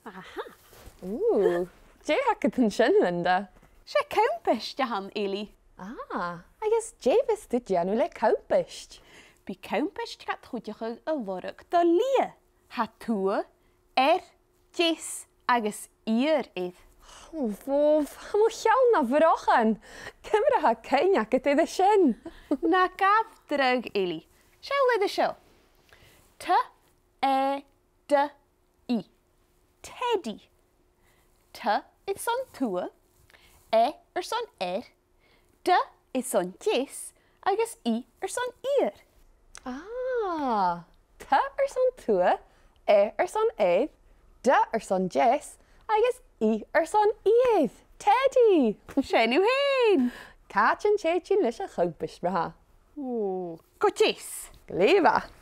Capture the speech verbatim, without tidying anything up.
Aha. Ù, dè th' agad an sin, Linda? 'S e campist a th' ann, Eilidh. Ah, agus dè bhios tu a' dèanamh le campist? Bidh campist gad chuideachadh a lorg do shlighe. Tha tuath, ear, deas agus iar air. Ò, bhobh, tha mo cheann na bhrochan. Ciamar a tha cuimhne agad air sin? Na gabh dragh, Eilidh. Seall air seo. T, E, D, I. Teddy. T airson tuath, E airson ear, D airson deas, agus I airson iar. Ah, T airson tuath, E airson ear, D airson deas, agus I airson iar. Teddy! Sin thu fhèin! Càit an tèid sinn leis a' champist, ma-thà? Ò, gu deas. Glè mhath.